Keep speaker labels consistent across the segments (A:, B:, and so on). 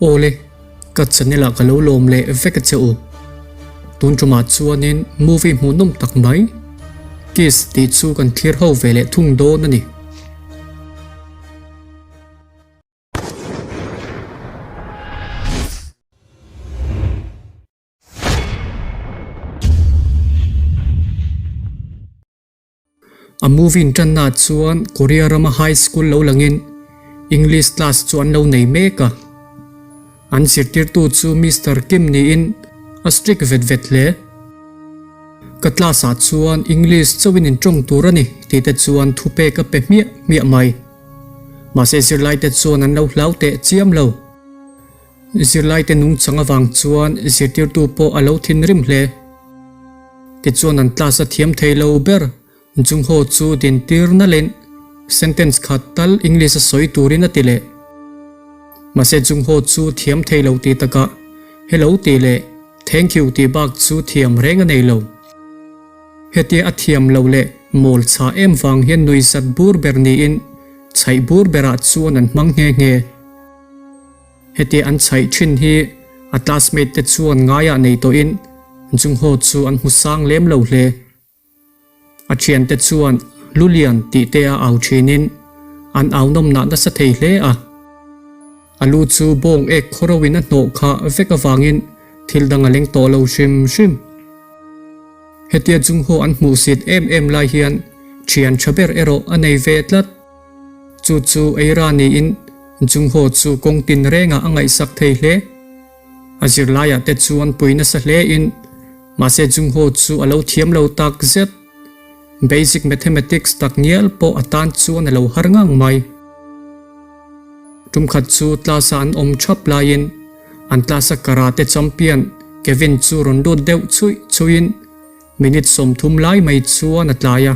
A: Awle, ka channel ah ka lo lawm leh vek a che u. Tun tumah chuanin movie hmuhnawm tak mai, Kiss tih chu kan thlir ho ve leh thung dawn a ni. A movie inṭanna chuan Korea rama high school lo langin English class chu an lo nei mek a. An zirtirtu chu Mister Kim niin a strict vet vet hle. Ka class ah chuan English chauhin in ṭawng tur a ni tih te chuan thupek a pe hmiah hmiah mai. Mahse zirlaite chuan an lo hlau teh chiam lo. Zirlaite nungchang avang chuan zirtirtu pawh a lo thinrim hle. Tichuan an class a thiam thei lo ber Jungho chu dintir nalhin sentence khat tal English a sawi turin a ti leh. Mahse Jungho chu thiam thei lo tih takah hello tih leh thank you tih bak chu thiam reng a nei lo. Hetia a thiam lo leh mawl chhah em vang hian nuihzat bur ber niin chhaih bur berah chuan an hmang nghe nghe. Heti an chhaih thin hi a classmate te chuan ngaiah nei tawhin Jungho chu an hmu sang lem lo hle. A thiante chuan Lulian tih te a au thinin an au nawmnah nasa thei hle a. A lu chu bawng ek khawro in a hnawh khah vek avangin thil dang a leng tawh lo hrim hrim. Hetia Jungho an hmuhsit em em lai hian thian tha ber erawh a nei ve tlat. Chu chu Eira niin Jungho chu kawng tin rengah a ngaihsak thei hle. A zirlaiah te chuan pui nasa hle in, mahse Jungho chu a lo thiam lo tak zet. Basic mathematics tak ngial pawh a tan chuan a lo har ngang mai. Tumkhat chu class a an awm thap laiin an class a karate champion Kevin chu rawn lut deuh chhuih chhuihin minute 30 lai mai chuan a tlai a.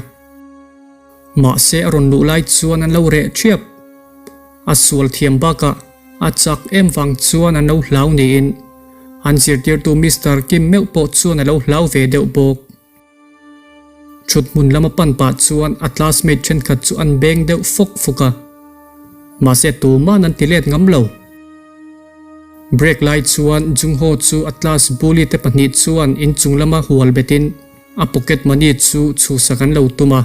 A: Mahse a rawn luh lai chuan an lo reh thiap. A sual thiam bakah a chak em vang chuan an lo hlau niin an zirtirtu Mister Kim meuh pawh chuan a lo hlau ve deuh bawk. Thut hmun lama pan pah chuan a classmate thenkhat chu an beng deuh fawk fawk a. Mahse tuman an ti let ngam lo. Break lai chuan Jungho chu a class bully te pahnih chuan inchung lama hual betin A pocket money chu chhuhsak an lo tum a,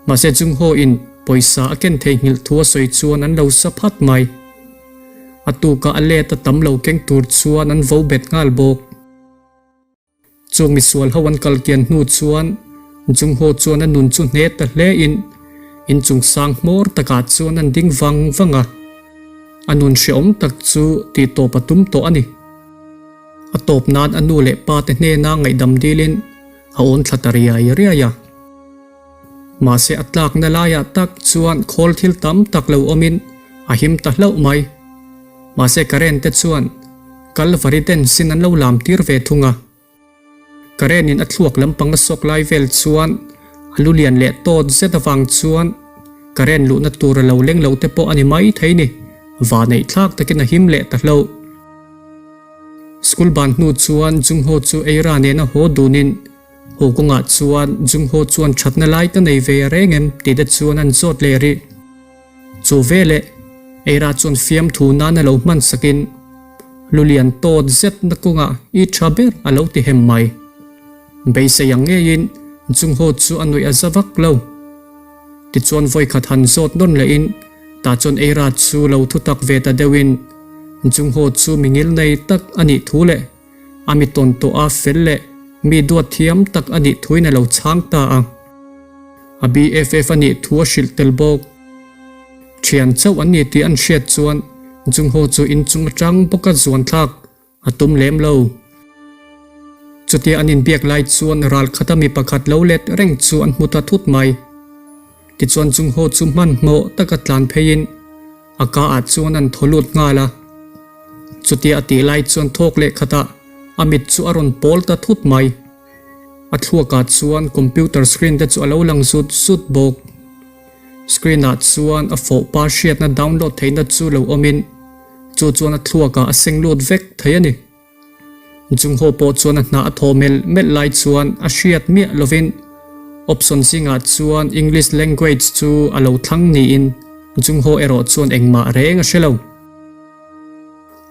A: mahse Jungho in pawisa a ken theihnghilh thu a sawi chuan an lo sa phat mai. A tukah a let a tam lo keng tur chuan an vo bet nghal bawk. Chung misual ho an kal kian hnu chuan Jungho chuan a nun chu hne ta hle in inchung sang hmawr takah chuan an ding vang vang a, a nun hreawm tak chu tihtawp a tum tawh a ni. A tawp nan a nu leh pa te hnena ngaihdam dilin a awn thla ta riai riai a. Mahse a tlakna laiah tak chuan khawl thil tam tak lo awmin a him ta hlauh mai. Mahse Karen te chuan Kalvari dance in an lo lam tir ve thung a. Karen in a thluak lampang a sawk lai vel chuan a lu lian leh tawt zet avang chuan Karen luhna tur a lo leng lo te pawh a ni mai thei ni. Vaneih thlak takin a him leh ta hlauh. School ban hnu chuan Jungho chu Eira nena haw dunin haw kawngah chuan Jungho chuan thatna lai ka nei ve reng em tih te chuan an zawt leh rih. Chu veleh Eira chuan fiamthu nana lo hman sakin Lulian tawt zet na kawngah i tha ber a lo ti hem mai. Beisei ang ngeiin Jungho chu a nuih a za vak lo. Tichuan vawikhat han zawt nawn lehin Tah chuan Eira chu lo thutak ve ta deuhin Jungho chu mi ngil nei tak a nih thu leh a mi tawn tawh a fel leh mi duat thiam tak a nih thuin a lo chhang ta a. A BFF a nih thu a hrilh tel bawk. Thian chauh an ni tih an hriat chuan Jungho chu inchung atang bawka zuan thlak A tum lem lo. Chutia an inbiak lai chuan ral khata mi pakhat lo let reng chu an hmu ta thut mai. Tichuan Jungho chu hmanhmawh taka tlan pheiin a ka ah chuan an thaw lut nghal a. Chutia a tih lai chuan thawk leh khatah a mit chu a rawn pawl ta thut mai. A thluakah chuan computer screen te chu a lo lang zut zut bawk. Screen ah chuan a fawh pa hriatna download theihna chu lo awmin chu chuan a thluakah a seng lut vek thei a ni. Jungho pawh chuan a hnah a thaw melh melh lai chuan a hriat miah lovin option zingah chuan English language chu a lo thlang niin Jungho erawh chuan engmah reng a hre lo.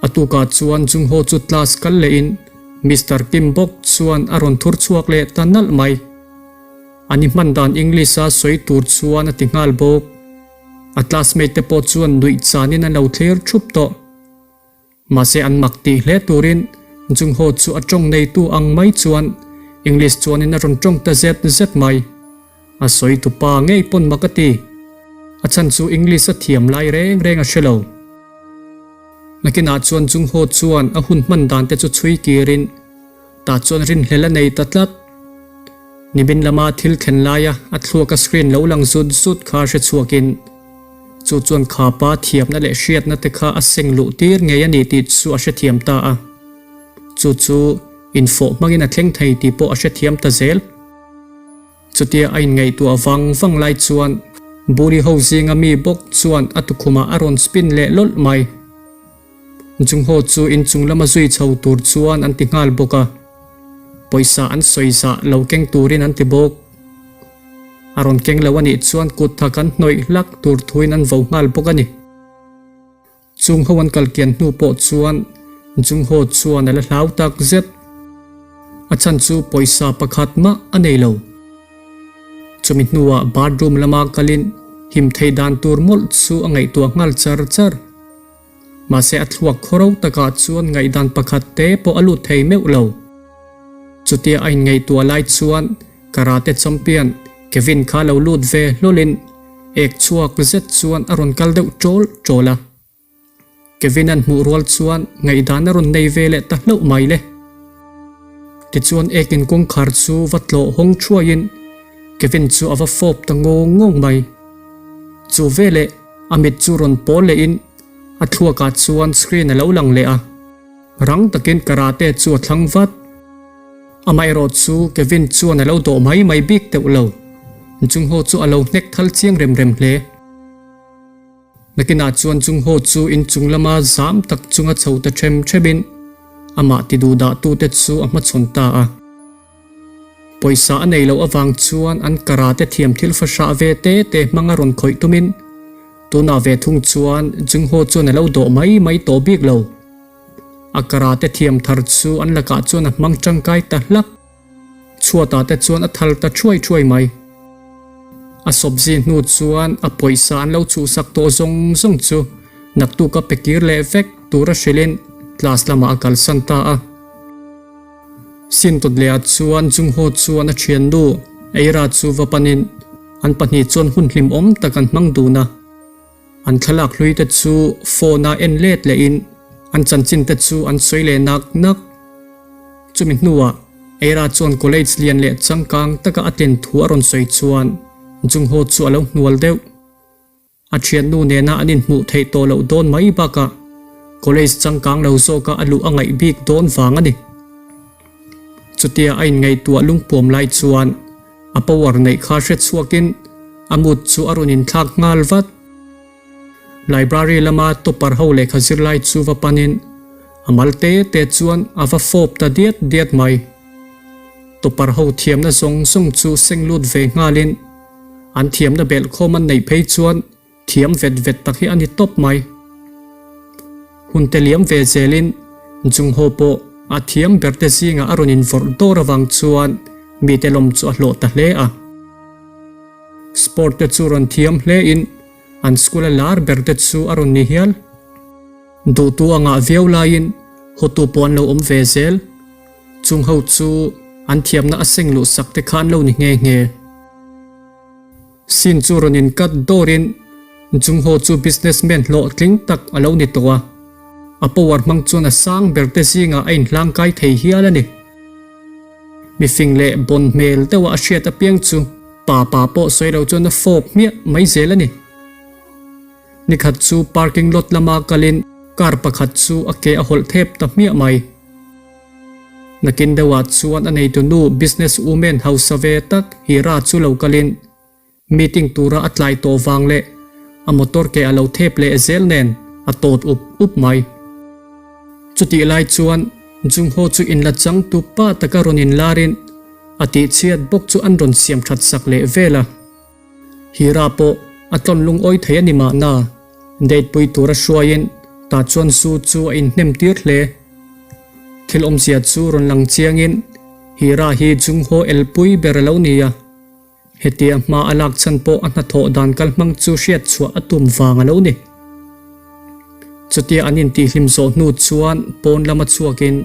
A: A tukah chuan Jungho chu class kal lehin Mister Kim bawk chuan a rawn thur chhuak leh ta nalh mai. A ni hman dan English-a sawi tur chuan a ti nghal bawk. A classmate te pawh chuan nuih chanin an lo thlir thup tawh. Mahse an mak tih hle turin Jungho chu a tawng neitu ang mai chuan English chuanin a rawn tawng ta zet zet mai. A sawi tupa ngei pawn mak a ti. A chhan chu English a thiam lai reng reng a hre lo. Nakinah chuan Jungho chuan a hun hman dan te chu chhui kirin tah chuan rinhlel a nei ta tlat. Nimin lama thil thlen laia a thluaka screen lo lang zut zut kha hre chhuakin chu chuan khapa thiamna leh hriatna te kha a seng luh tir ngei a ni tih chu a hrethiam ta a. Chu chu infawh hmangin a thleng thei tih pawh a hrethiam ta zel. Chutia a inngaihtuah vang vang lai chuan Buri ho zinga mi bawk chuan a tukhumah a rawn spin leh lawlh mai. Jungho chu inchung lama zui chho tur chuan an ti nghal bawk a, pawisa an sawi zah lo keng turin an ti bawk. A rawn keng lo a nih chuan kut tha kan hnawih hlak tur thuin an vo nghal bawk a ni. Chungho an kal kian hnu pawh chuan Jungho chuan a la hlau tak zet. A chhan chu pawisa pakhat mah a nei lo. Chumi hnuah bathroom lama kalin him thei dan tur mawlh chu a ngaihtuah nghal char char. Mahse a thluak khawro takah chuan ngaihdan pakhat te pawh a lut thei meuh lo. Chutia a inngaihtuah lai chuan karate champion Kevin kha lo lut ve hlawlin ek chhuak zet chuan a rawn kal deuh ṭawl ṭawl a. Kevin an hmuh rual chuan ngaihdan a rawn nei ve leh ta hlauh mai le. Tichuan ekin kawngkhar chu va tlawh hawng thuaiin Kevin chu a va fawp ta ngawng ngawng mai. Chu veleh a mit chu rawn pawl lehin a thluakah chuan screen a lo lang leh a, rang takin karate chu a thlang vat. Amaherawh chu Kevin chuan a lo dawh mai mai bik teuh lo, Jungho chu a lo hnek thal chiang rem rem hle. Nakinah chuan Jungho chu inchung lama zam tak chunga chho ta ṭhem ṭhemin amah ti duhdah tute chu a hmachhawn ta a. Pawisa a nei loh avang chuan an karate thiam thil fahrah ve te te hmanga rawn khawih tumin tunah ve thung chuan Jungho chuan a lo dawh mai mai tawh bik lo. A karate thiam thar chu an lakah chuan a hmang tangkai ta hlak. Chhuatah te chuan a thal ta thuai thuai mai. A sawpzi hnu chuan a pawisa an lo chhuhsak tawh zawng zawng chu naktuk a pe kir leh vek tura hrilhin class lamah a kalsan ta a. Sintawtleah chuan Jungho chuan a thiannu Eira chu va panin an pahnih chuan hun hlimawm tak an hmang dun a. An thlalak hlui te chu phone a en let lehin an chanchin te chu an sawi leh nak nak. Chumi hnuah Eira chuan college lian leh changkang taka a tlin thu a rawn sawi chuan Jungho chu a lo hnual deuh. A thiannu nena an inhmuh theih tawh loh dawn mai bakah college changkang lo zawka a luh a ngaih bik dawn vang a ni. Chutia a inngaihtuah lungpuam lai chuan a power neih kha hre chhuakin a mood chu a rawn inthlak nghal vat. Library lama topper ho lehkha zirlai chu va panin a mal te te chuan a va fawp ta diat diat mai. Topper ho thiamna zawng zawng chu seng lut ve nghalin An thiamna belhkhawm an neih phei chuan thiam vet vet tak hi a ni tawp mai. Hun te liam ve zelin Jungho pawh a thiam ber te zingah a rawn invawrh dawr avang chuan mite lawm chu a hlawh ta hle a. Sport te chu rawn thiam hle in an school a lar ber te chu a rawn ni hial. Duhtu a ngah viau laiin hotu pawh an lo awm ve zel. Chung ho chu an thiamna a seng luh sak te kha an lo ni nghe nghe. Sin chu rawn in cut dawrin Jung Ho chu businessman hlawhtling tak a lo ni tawh a, a power hmang chuan a sang ber te zingah a inhlangkai thei hial a ni. Mifing leh bawn hmel deuha a hriat apiang chu pa pa pawh sawi lo chuan a fawp hmiah mai zel a ni. Nikhat chu parking lot lama kalin car pakhat chu a ke a hawlh thep ta hmiah mai. Nakin deuhah chuan a neitu nu business woman hausa ve tak Hira chu lo kalin meeting tura a tlai tawh vang leh a motor ke a lo thep leh zel nen a tawt up up mai. Chutih lai chuan Jungho chu inla changtu pa taka rawn inlarin a tihchhiat bawk chu an rawn siam that sak leh vel a. Hira pawh a tlawn lungawi thei a ni mahna, date pui tura hruaiin Tah chuan zu chu a inhnem tir hle. Thil awmzia chu rawn lang chiangin Hira hi Jungho elpui ber a lo ni a. Hetia hma a lak chhan pawh a hnathawh dan kal hmang chu hriat chhuah a tum vang a lo ni. Chutia an intihhlim zawh hnu chuan pawn lama chhuakin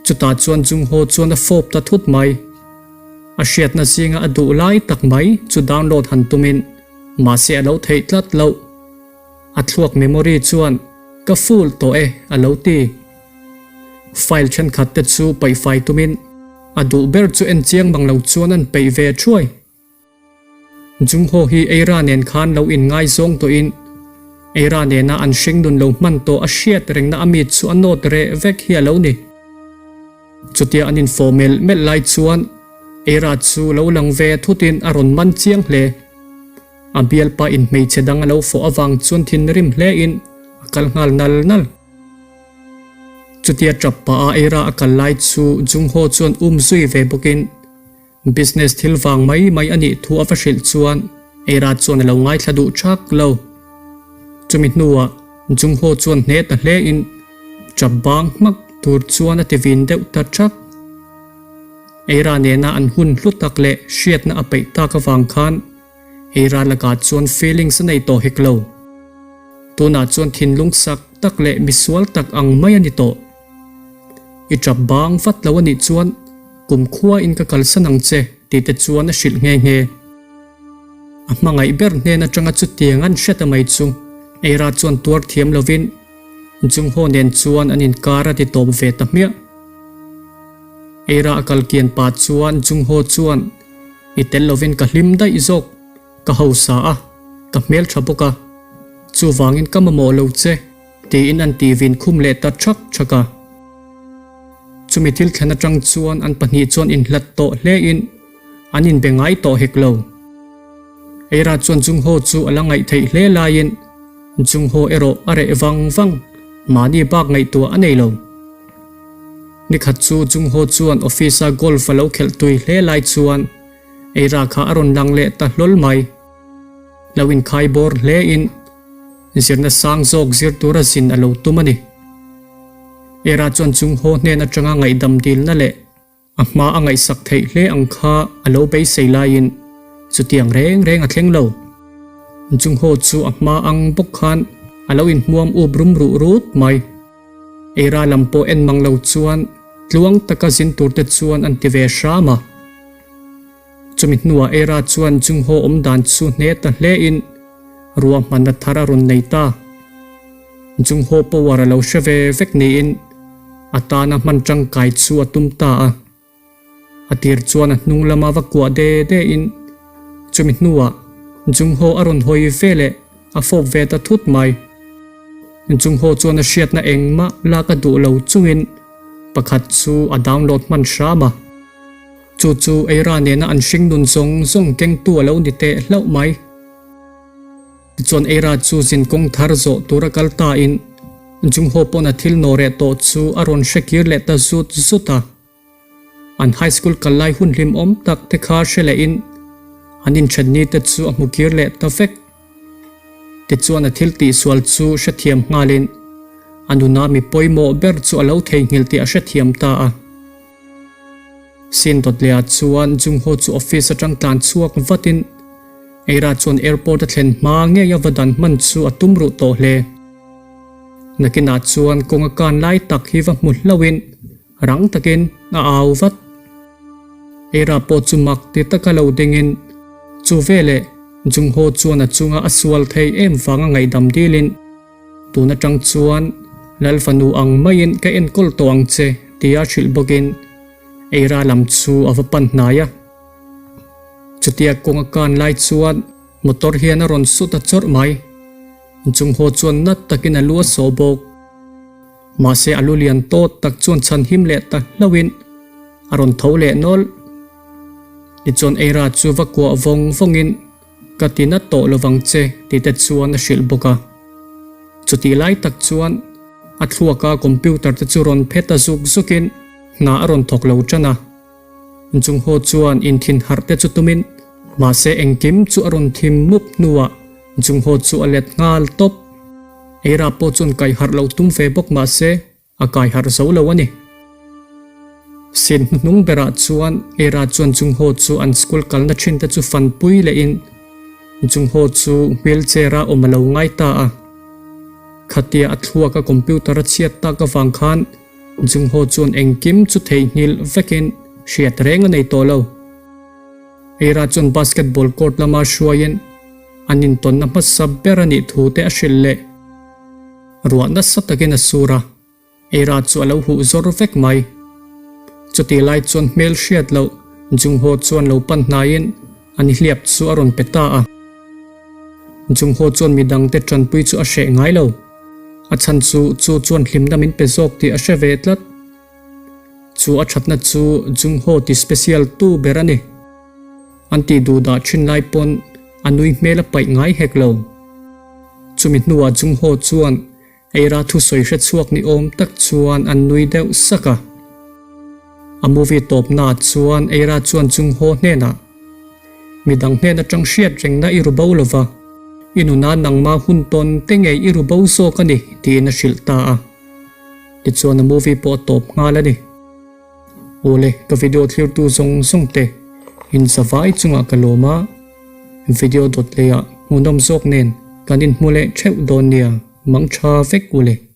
A: chutah chuan Jungho chuan a fawp ta thut mai. A hriatna zinga a duh lai tak mai chu download han tumin mahse a lo theih tlat loh. A thluak memory chuan ka full tawh e a lo ti. File thenkhat te chu paihfai tumin a duh ber chu en chiang bang lo chuan an peih ve thuai. Jungho hi Eira nen khan lo inngaizawng tawhin Eira nena an hring nun lo hman tawh a hriat rengna a mi chu a nawt reh vek hi a lo ni. Chutia an infawh melh melh lai chuan Eira chu lo lang ve thutin a rawn man chiang hle. A bialpa in hmeichhe dang a lo fawh avang chuan thinrim hle in a kal nghal nal nal. Chutia tap pah a Eira a kal lai chu Jungho chuan um zui ve bawkin business thil vang mai mai a nih thu a va hrilh chuan Eira chuan a lo ngaithla duh thak lo. Chumi hnuah Jungho chuan hne ta hle in tap bang hmak tur chuan a ti vin deuh ta thak. Eira nena an hun hlu tak leh hriatna a peih tak avang khan Eira lakah chuan feelings a nei tawh hek lo. Tunah chuan thinlung sak tak leh misual tak ang mai a ni tawh. I tap bang vat lo a nih chuan kumkhua in ka kalsan ang che tih te chuan a hrilh nghe nghe. A hmangaih ber hnen atanga chutiang an hre ta mai chu Eira chuan tuar thiam lovin Jungho nen chuan an inkar a ti tawp ve ta hmiah. Eira a kal kian pah chuan Jungho chuan I tel lovin ka hlim daih zawk, ka hausa a, ka hmeltha bawk a, chuvangin ka mamawh lo che, tiin an ti vin khum leh ta thak thak a. Chumi thil thlen atang chuan an pahnih chuan inhlat tawh hlein an inbe ngai tawh hek lo. Eira chuan Jungho chu a la ngaih theih hle laiin Jungho erawh a reh vang vang, mahni bak ngaihtuah a nei lo. Nikhat chu Jungho chuan office a golf a lo khelh tui hle lai chuan Eira kha a rawn lang leh ta hlawl mai. Lo inkhai bawr hle in zirna sang zawk zir tura zin a lo tum a ni. Eira chuan Jungho hnen atanga ngaihdam dilna leh A hma a ngaihsak theih hle ang kha a lo beisei laiin chutiang reng reng a thleng lo. Jungho chu a hma ang bawk khan a lo inhmuam up rum ruh rut mai. Eira lam pawh en mang lo chuan tluang taka zin tur te chuan an ti ve hram a. Chumi hnuah Eira chuan Jungho awm dan chu hne ta hlein ruahmanna thar a rawn nei ta. Jungho power a lo hre ve vek niin a tana hman tangkai chu a tum ta a. A tir chuan a hnung lama va kuah de de in chumi hnuah Jungho a rawn hawi ve leh a fawp ve ta thut mai. Jungho chuan a hriatna engmah lak a duh lo chungin pakhat chu a download hman hram a. Chu chu Eira nena an hring nun zawng zawng kengtu a lo ni teh hlauh mai. Tichuan Eira chu zin kawng thar zawh tura kal ta in Jungho pawn a thil nawh reh tawh chu a rawn hre kir leh ta zut zut a. An high school kal lai hun hlimawm tak te kha hre leh in an inthen ni te chu a hmu kir leh ta vek. Tichuan a thil tihsual chu hrethiam nghal in a nuna mi pawimawh ber chu a lo theihnghilh tih a hrethiam ta a. Sin dawtleah chuan Jungho chu office atang tlan chhuak vat in Eira chuan airport a thlen hma ngei a va dan hman chu a tum ruh tawh hle. Nakinah chuan kawng a kan lai tak hi va hmu hlauhin rang takin a au vat. Eira pawh chu mak ti taka lo dingin chu veleh Jungho chuan a chunga a sual thei em vanga ngaihdam dilin Tun atang chuan Lal fanu ang maiin ka enkawl tawh ang che tia hrilh bawkin Eira lam chu a va pan hnai a. Chutia kawng a kan lai chuan motor hian a rawn sut a chawrh mai. Chunghaw chuan nat takin a lu a sawh bawk. Mahse a lu lian tawt tak chuan chhan him leh ta hlauhin a rawn tho leh nawlh. Tichuan Eira chu va kuah vawng vawngin Ka ti nat tawh lovang che tih te chuan a hrilh bawk a. Chutih lai tak chuan a thluaka computer te chu rawn phet a zuk zukin hna a rawn thawk lo tan a. Jungho chuan inthin harh te chu tumin mahse engkim chu a rawn thim mup hnuah Jungho chu a let nghal tawp. Eira pawh chuan kaiharh loh tum ve bawk mah se a kaiharh zo lo a ni. Scene hnuhnung berah chuan Eira chuan Jungho chu an school kalna thin te chu fanpui lehin Jungho chu wheelchair a awm a lo ngai ta a. Khatia a thluak a computer a chhiat tak avang khan Jungho chuan engkim chu theihnghilh vekin hriat reng a nei tawh lo. Eira chuan basketball court lama hruaiin an intawnna hmasa ber a nih thu te a hrilh leh. Ruah nasa takin a sur a, Eira chu a lo huh zawr vek mai. Chutih lai chuan hmel hriat loh Jungho chuan lo pan hnaiin a nihliap chu a rawn pe ta a. Jungho chuan midangte tanpui chu a hreh ngai lo. A chhan chu chu chuan hlimna min pe zawk tih a hre ve tlat. Chu a thatna chu Jungho ti special tu ber a ni. An tih duh dah thin lai pawn a nui hmel a paih ngai hek lo. Chumi hnuah Jungho chuan Eira thusawi hre chhuak ni awm tak chuan an nui deuh sak a. A movie tawpnaah chuan Eira chuan Jungho hnenah, Midang hnen atang hriat rengna i ru bo lova, i nuna nangma hun tawn te ngei i ru bo zawk a ni, tiin a hrilh ta a. Tichuan a movie pawh a tawp nghal a ni. Awle, ka video thlirtu zawng zawng te in zavai chungah ka lawm a, video dawt leiah hmuhnawm zawk nen kan inhmu leh theuh dawn nia, mang tha vek u le.